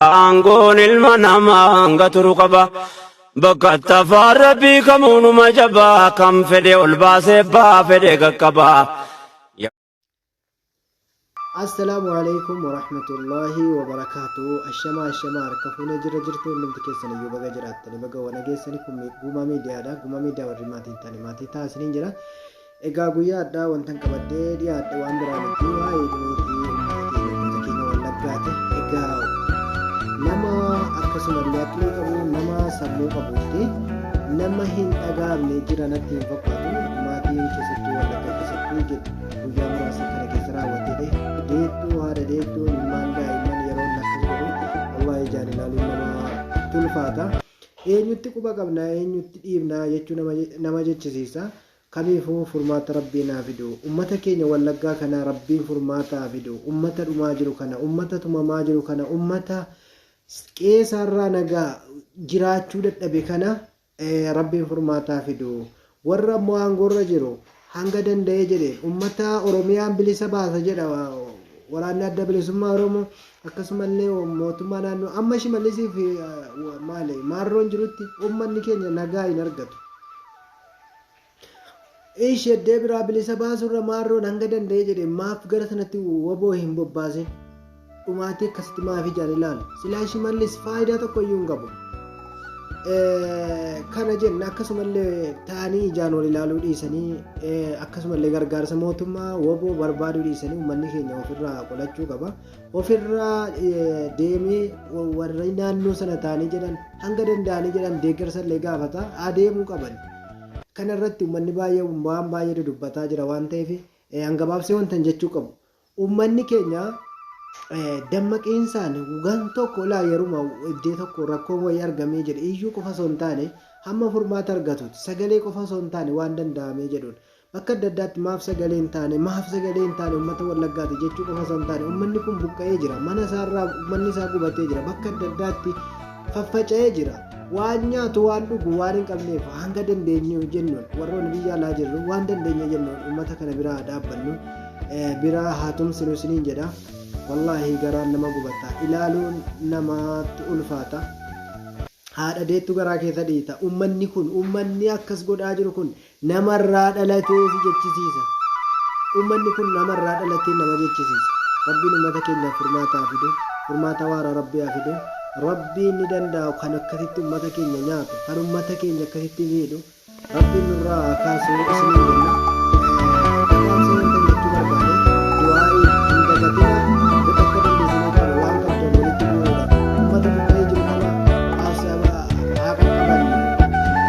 Aangoon ilma namaa hanga turu qaba. Bakka itti afaan rabbii kamuunuma jabaa kan fedhe ol baasee baa fedhe qaqqaba. Assalaamu alaikum warahmatullaahi wabarakaatu. Ashamaa ashamaa harka fuunee jirra jirtu hundumti keessan iyyuu baga jiraattanii baga wana geessanii kun guumaa miidiyaadha. Guumaa miidiyaa warri maatii hin taane maatii ta'a isiniin jira. Egaa guyyaa addaa wantan qabadhee dhiyaadhe waan biraa miti waa'ee dhumeetii uummata keenya uummata keenya wallaggaati. Egaa nama akkasumallee aqlii qabu nama sammuu qabutti nama hin dhaga'amne jira natti hin fakkaatu maatiin keessattuu wallaggaa keessatti guyyaa muraasa kana keessa raawwatee deettuu haadha deettuu ilmaan daa'imman yeroo inni akkas godhu wallahi ijaan ilaaluun nama tulfaata. Eenyutti quba qabna eenyutti dhiibna jechuu nama jechisiisa. Kamiifuu furmaata rabbiin haa fidu. Ummata keenya wallaggaa kana rabbiin furmaata haa fidu. Ummata dhumaa jiru kana, ummata tumamaa jiru kana, ummata qe'eesaarraa nagaa jiraachuu dadhabe kana rabbiin furmaata haa fidu. Warra ammoo aangoorra jiru hanga danda'ee jedhe ummata Oromiyaan bilisa baasa jedha waraanni adda bilisummaa Oromoo akkasumallee mootummaa naannoo amma Shimallisii fi maali maarroon jirutti ummanni keenya nagaa hin argatu. Ish eddee biraa bilisa baasurra maarroon hanga danda'ee jedhe maaf gara sanatti woboo hin bobbaasin. Dhumaatii akkasitti maaf ijaan ilaalu. Silaa Shimallis faayidaa tokko iyyuu hin qabu. Kana jenna akkasumallee ta'anii ijaan wal ilaaluu dhiisanii akkasumallee gargaarsa mootummaa woboo barbaaduu dhiisanii uummanni keenya ofirraa qolachuu qaba. Ofirraa deemee warri naannoo sana ta'anii jedhan hanga danda'anii jedhan deeggarsa illee gaafata adeemuu qaban. Kana irratti uummanni baay'ee waan baay'ee dudubbataa jira waan ta'eef hangabaabsee wantan jechuu qabu. Uummanni keenya dammaqiinsaan gan tokko laa yeruma iddoo tokko rakkoon wayii argamee jedhe iyyuu qofa osoo hin taane hamma furmaata argatutti sagalee qofa osoo hin taane waan danda'amee jedhuun Bakka adda addaatti maaf sagalee hin taane, maaf sagalee hin taane uummata Wallaggaati jechuu qofa osoo hin taane uummanni kun buqqa'ee jira, mana isaarraa manni isaa gubatee jira, bakka adda addaatti faffaca'ee jira. Waan nyaatu waan dhugu waan hin qabneef hanga dandeenyu jennuun warroonni biyya alaa jirru waan dandeenye jennuun uummata kana biraa haa dhaabbannu, biraa haa tumsinu isiniin jedha. Wallaahi garaan nama gubata, ilaaluun namaatti ulfaata. Haadha deettu garaa keessa dhiita. Uummanni kun, uummanni akkas godhaa jiru kun Namarraa dhalatee si jechisiisa. Ummanni kun namarraa dhalatee nama jechisiisa. Rabbiin ummata keenyaaf furmaata haa fidu. Furmaata waaraa Rabbi haa fidu. Rabbiin ni danda'a kan akkasitti ummata keenya nyaatu, kan ummata keenya akkasitti miidhu Rabbiin nurraa haa kaasu isiniin jenna. Gabaabsee wantan jechuu barbaade du'aa'ii hin dagatinaa bakka dandeessanii kana waan qabdan walitti guuruudhaan ummata buqqa'ee jiru kana haa qaqqabannu.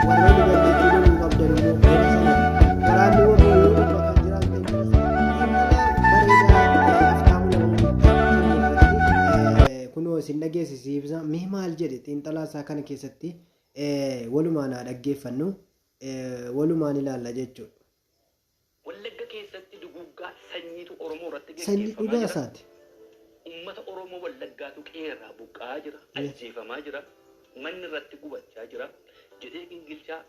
Warroonni dandeettii loluu qabdan immoo gara sana waraanni waboo yoo dhuma kan jiraatu ta'e gara sana. Xiinxala bareedaa Haftaamu Lamuu kenne irratti kunoo isin dhageessisiifna. Mee maal jedhe xiinxalaa isaa kana keessatti walumaan haa dhaggeeffannu walumaan ilaalla jechuudha. Wallagga keessatti duguuggaa sanyiitu Oromoo irratti Sanyii geggeeffamaa dhugaa jira. isaati. Ummata Oromoo Wallaggaatu qe'ee irraa buqqa'aa jira, ajjeefamaa jira, manni irratti gubachaa jira jedhee gingilchaa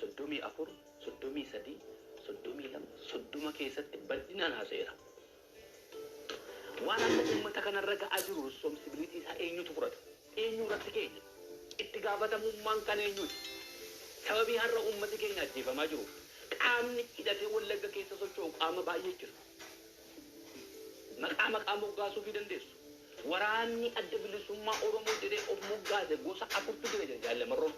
34, 33, 32, 30 keessatti bal'inaan haasa'eera. Waan amma ummata kanarra ga'aa jiru responsibility isaa eenyutu fudhata? Eenyu irratti keenya? Itti gaafatamummaan kan eenyuuti? Sababii har'a ummati keenya ajjeefamaa jiruuf qaamni hidhatee Wallagga keessa socho'u qaama baay'ee jira. Maqaa maqaa moggaasuufii dandeessu. Waraanni Adda Bilisummaa Oromoo jedhee of moggaase gosa afurtu jira jedha Jaalle Marroon.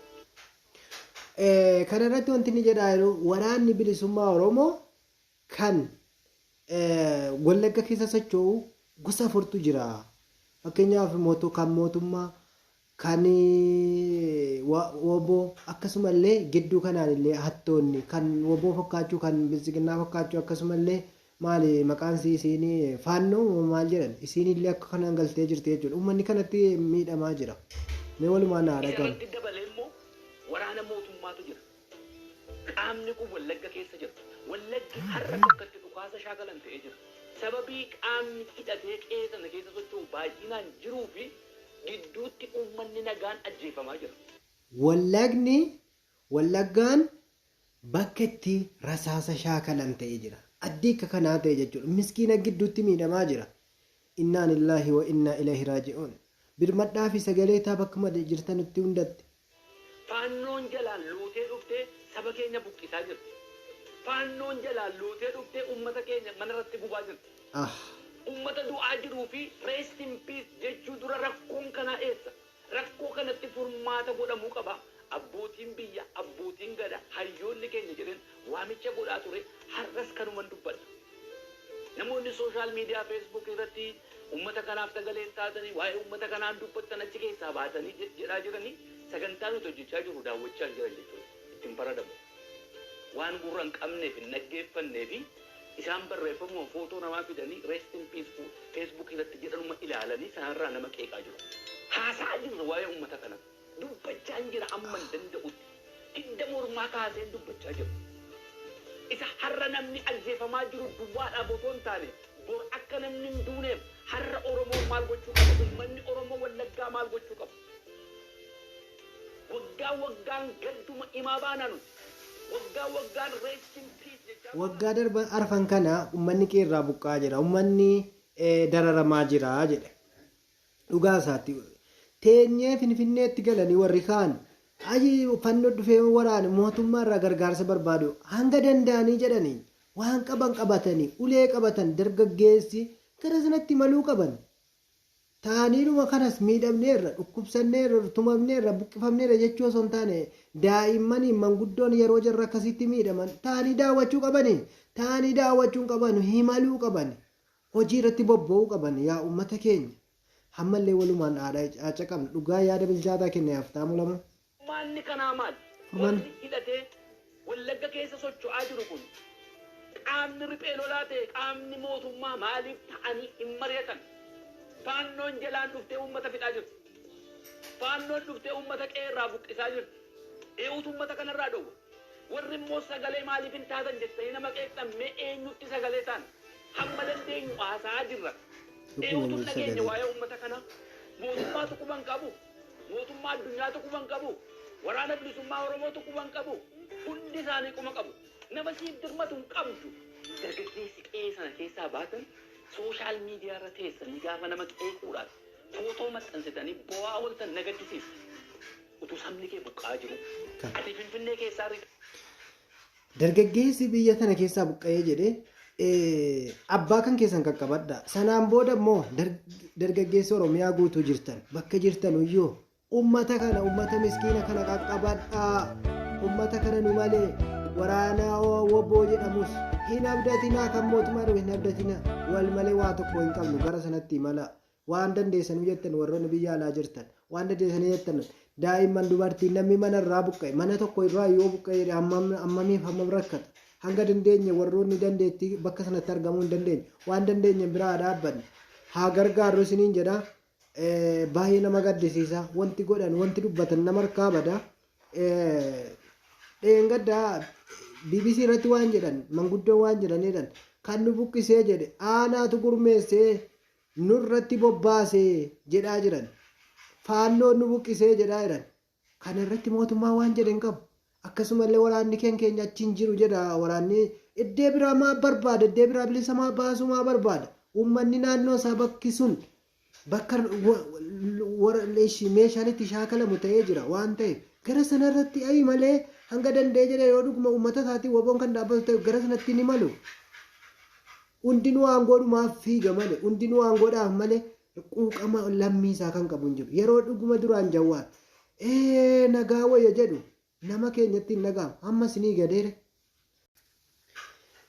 Kana irratti wanti inni jedhaa jiru waraanni bilisummaa Oromoo kan Wallagga keessa socho'u gosa afurtu jira. Fakkeenyaaf kan mootummaa, kan wbo akkasumallee gidduu kanaan illee hattoonni kan wbo fakkaachuu kan biltsiginnaa fakkaachuu akkasumallee maali maqaan isii isiin faannoo maal jedhan isiin illee akka kanaan galtee jirti jechuudha. Uummanni kanatti miidhamaa jira. Mee walumaan haa Isa dhaga'u. irratti dabalee immoo waraana mootummaatu jira. Qaamni kun Wallagga keessa jira. Wallaggi har'a bakka itti dhukaasa shaakalan ta'ee jira. Sababii qaamni hidhatee qe'ee sana keessa socho'u baay'inaan jiruu fi gidduutti uummanni nagaan ajjeefamaa jira. Wallagni, Wallaggaan bakka itti rasaasa shaakalan ta'ee jira. Addii akka kanaa ta'e jechuudha. Miskiina gidduutti miidhamaa jira. Innaa lillaahi wa innaa ilayhi raaji'uun. Birmadhaa fi sagalee taa bakkuma jirtanitti hundatti. Faannoon jalaan lootee dhuftee saba keenya buqqisaa jirti. Faannoon jalaan lootee dhuftee uummata keenya manarratti gubaa jirti. Ah. Uummata du'aa jiruu fi rest in peace jechuu dura rakkoon kanaa eessa? Rakkoo kanatti furmaata godhamuu qaba. Abbootiin biyya, abbootiin gada, hayyoonni keenya jedheen waamicha godhaa ture, har'as kanuman dubbadha. Namoonni social media Facebook irratti uummata kanaaf sagalee hin taatanii, waa'ee uummata kanaan dubbattan achi keessaa baatanii jedhaa jiranii, sagantaa nuti hojjechaa jirru daawwachaa hin jiran jechuudha. Ittiin faradamu. Waan gurra hin qabneef hin dhaggeeffannee fi isaan barreeffamuma footoo namaa fidanii rest in peace Facebook irratti jedhanuma ilaalanii sanarraa nama qeeqaa jiru. Haasa'aa jirra waa'ee uummata kanaa. Dubbachaa hin jira amma hin danda'utti. Hidda mormaa kaaseen dubbachaa jira. Isa har'a namni ajjeefamaa jiru duwwaadhaaf otoo hin taane, bor akka namni hin duuneef har'a Oromoon maal gochuu qaba? Uummanni Oromoo Wallaggaa maal gochuu qaba? Waggaa waggaan gadduma himaa baanaa nuti. Waggaa waggaan rest in peace jechaa baanaa. Waggaa darban arfan kana uummanni qeerraa buqqa'aa jira. Uummanni dararamaa jira jedhe. Dhugaa isaatti. Teenyee Finfinneetti galanii warri kaan ayi fannoo dhufee waraane, mootummaa irraa gargaarsa barbaadu hanga danda'anii jedhanii waan qaban qabatanii, ulee qabatan, dargaggeessi gara sanatti imaluu qaban. Ta'aniinuma kanas miidhamneerra, dhukkubsanneerra, tumamneerra, buqqifamneerra jechuu osoo hin taane, daa'immaniin manguddoon yeroo jarra akkasitti miidhaman ta'anii daawwachuu qabanii, ta'anii daawwachuu hin qaban, himaluu qaban, hojii irratti bobba'uu qaban. Yaa uummata keenya, hammallee walumaan haadha qabna. Dhugaa yaada bilchaataa kenne Haftaamu lama. Furmaanni kanaa maali? Furmaanni. Warri hidhatee Wallagga keessa socho'aa jiru kun, qaamni riphee lolaa ta'e, qaamni mootummaa maaliif ta'anii hin mari'atan? Faannoon jalaan dhuftee uummata fixaa jirti. Faannoon dhuftee uummata qe'ee irraa buqqisaa jirti. Eenyutu uummata kanarraa dhowwa? Warri immoo sagalee maaliif hin taatan jettanii nama qeeqxan, mee eenyutti sagalee taana? Hamma dandeenyu haasa'aa jirra. Dhuguma Eenyutu inni hin dhageenye sagalee. waa'ee uummata kanaa? Mootummaatu quba hin qabu? Mootummaa addunyaatu quba hin qabu? Waraana Bilisummaa Oromootu quba hin qabu? Hundi isaanii quba qabu. Nama siif dirmatu hin qabdu. Dargaggeessi qe'ee sana keessaa baatan social media irra teessanii gaafa nama qeequudhaaf footoo maxxansitanii bo'aa ooltan na gaddisiisa. Utuu sabni kee buqqa'aa jiruu. Ati Finfinnee keessaa riphee Dargaggeessi biyya tana keessaa buqqa'ee jedhe, abbaa kan keessan qaqqabadha. Sanaan booda immoo dargaggeessi Oromiyaa guutuu jirtan, bakka jirtan iyyuu ummata kana, ummata miskiina kana qaqqabadhaa. Ummata kana nu malee waraanaa WBO jedhamus hin abdatinaa, kan mootummaa hin abdatinaa. Wal malee waa tokko hin qabnu, gara sanatti imala. Waan dandeessanuu jettan, warroonni biyya alaa jirtan waan dandeessanii jettan, daa'imman, dubartiin, namni mana irraa buqqa'e, mana tokko irraa yoo buqqa'e hammam hammamiif hammam rakkata. Hanga dandeenye, warroonni dandeettii bakka sanatti argamuu hin dandeenye, waan dandeenye biraa dhaabbanne haa gargaarru isiniin jedha. Baay'ee nama gaddisiisa wanti godhan, wanti dubbatan nama harkaa bada. Dheengaddaa BBC irratti waan jedhan, manguddoon waan jedhanidhan, kan nu buqqisee jedhe aanaatu gurmeessee nurratti bobbaasee jedhaa jiran. Faannoon nu buqqisee jedhaa jiran. Kana irratti mootummaa waan jedhe hin qabu. Akkasumallee waraanni keenya achi hin jiru jedha. Waraanni iddee biraa maa barbaada? Iddee biraa bilisa maa baasuu maa barbaada? Uummanni naannoo isaa bakki sun bakka meeshaan itti shaakalamu ta'ee jira waan ta'eef gara sanarratti ayi malee, hanga danda'ee jedhe, yoo dhuguma uummata isaatiin WBOn kan dhaabbatu ta'e gara sanatti ni malu. Hundinuu aangoodhumaaf fiiga malee, hundinuu aangoodhaaf malee quuqama lammii isaa kan qabu hin jiru. Yeroo dhuguma duraan Jawwaar ee nagaa wayya jedhu nama keenyatti hin dhaga'amu. Ammas ni gadeere.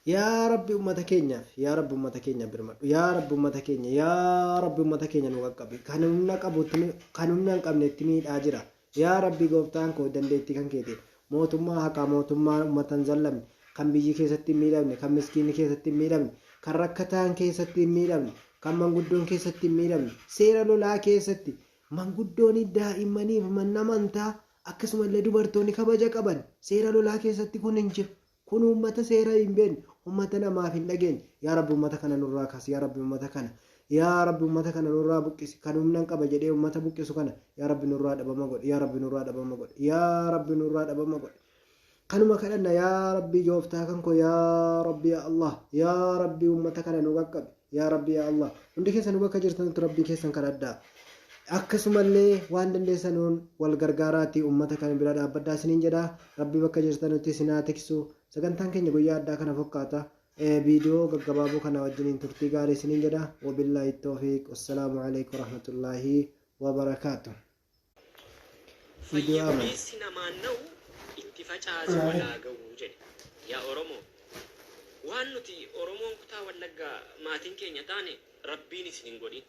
Yaa Rabbi, uummata keenyaaf, yaa Rabbi, uummata keenya birmadhu. Yaa Rabbi, uummata keenya, yaa Rabbi, uummata keenya nu qaqqabi. Kan humna qabutti, kan humna hin qabnetti miidhaa jira. Yaa Rabbi gooftaan koo, dandeettii kan keetiin mootummaa haqaa, mootummaa uummata hin zallamne, kan biyyi keessatti hin miidhamne, kan miskiinni keessatti hin miidhamne, kan rakkataan keessatti hin miidhamne, kan manguddoon keessatti hin miidhamne, seera lolaa keessatti manguddoon, daa'immaniif manni amantaa, akkasumallee dubartoonni kabaja qaban, seera lolaa keessatti kun hin jiru. Kun uummata seera hin beekne, uummata namaaf hin dhageenye. Yaa Rabbi, uummata kana nurraa kaasi. Yaa Rabbi, uummata kana, yaa Rabbi, uummata kana nurraa buqqisi. Kan humna hin qaba jedhee uummata buqqisu kana, yaa Rabbi, nurraa dhabama godhi. Yaa Rabbi, nurraa dhabama godhi. Yaa Rabbi, nurraa dhabama godhi. Kanuma kadhanna. Yaa Rabbi gooftaa kan koo, yaa Rabbi, yaa Allah, yaa Rabbi, uummata kana nu qaqqabi. Yaa Rabbi, yaa Allah, hundi keessan bakka jirtanitti Rabbii keessan kadhadhaa. Akkasumallee waan dandeessanuun wal gargaaraatti uummata kana bira dhaabbadhaa isiniin jedha. Rabbi bakka jirtanutti isin haa tiksu. Sagantaan keenya guyyaa addaa kana fakkaata. Viidiyoo gaggabaaboo kana wajjiniin turtii gaarii isiniin jedha. Wabillaahi toofiq. Wassalaamu alaikum warahmatullaahi wabarakaatu. Viidiyoo Fayya aman. buleessi namaan na'u itti facaase walaa ga'u jedhe. Yaa Oromoo, waan nuti Oromoon kutaa Wallaggaa maatiin keenya taane Rabbiin isin hin godhin.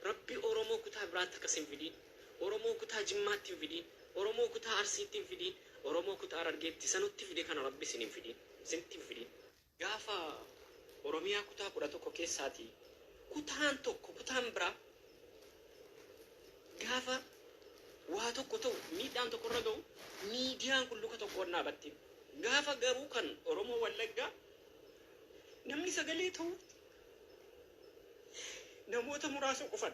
Rabbi Oromoo kutaa biraatti akkas hin fidin. Oromoo kutaa Jimmaatti hin fidin. Oromoo kutaa Arsiitti hin fidin. Oromoo kutaa Harargeetti sanutti fide kana Rabbi isin hin fidin. Isinitti hin fidin. Gaafa Oromiyaa kutaa 11 keessaatii kutaan tokko kutaan biraa gaafa waa tokko ta'u miidhaan tokko irra ga'u miidiyaan kun luka tokkoon dhaabatti. Gaafa garuu kan Oromoo Wallaggaa namni sagalee ta'u namoota muraasa qofan.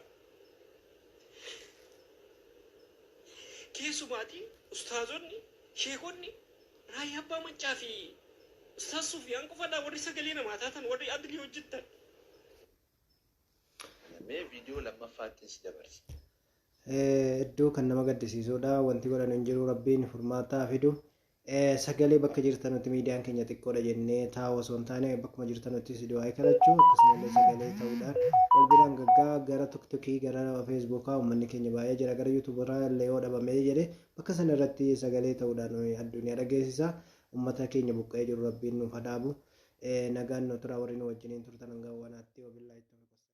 Keessumaatii ustaazonni, sheekonni, Raayyaa Abbaa Maccaa fi Ustaaz Sufiyaan qofadha warri sagalee namaa taatan warri adlii hojjettan. Mee viidiyoo lammaffaattin si dabarsa. Hedduu kan nama gaddisiisudha. Wanti godhan hin jiru, Rabbiin furmaata haa fidu. Sagalee bakka jirtanutti miidiyaan keenya xiqqoodha jennee taa'u osoo hin taane bakkuma jirtanutti si du'aa kadhachuu, akkasumallee sagalee ta'uudhaan wal biraan gaggaa gara tiktokii, gara feesbuukaa uummanni keenya baay'ee jira, gara yuutuubaraa illee yoo dhabamee jedhe bakka sana irratti sagalee ta'uudhaan addunyaa dhageessisa. Uummata keenya buqqa'ee jiru Rabbiin nuuf haa dhaabu. Nagaan nu tura, warri nu wajjiniin turtan hanga wanaatti. Wabillaahi tawfiiq.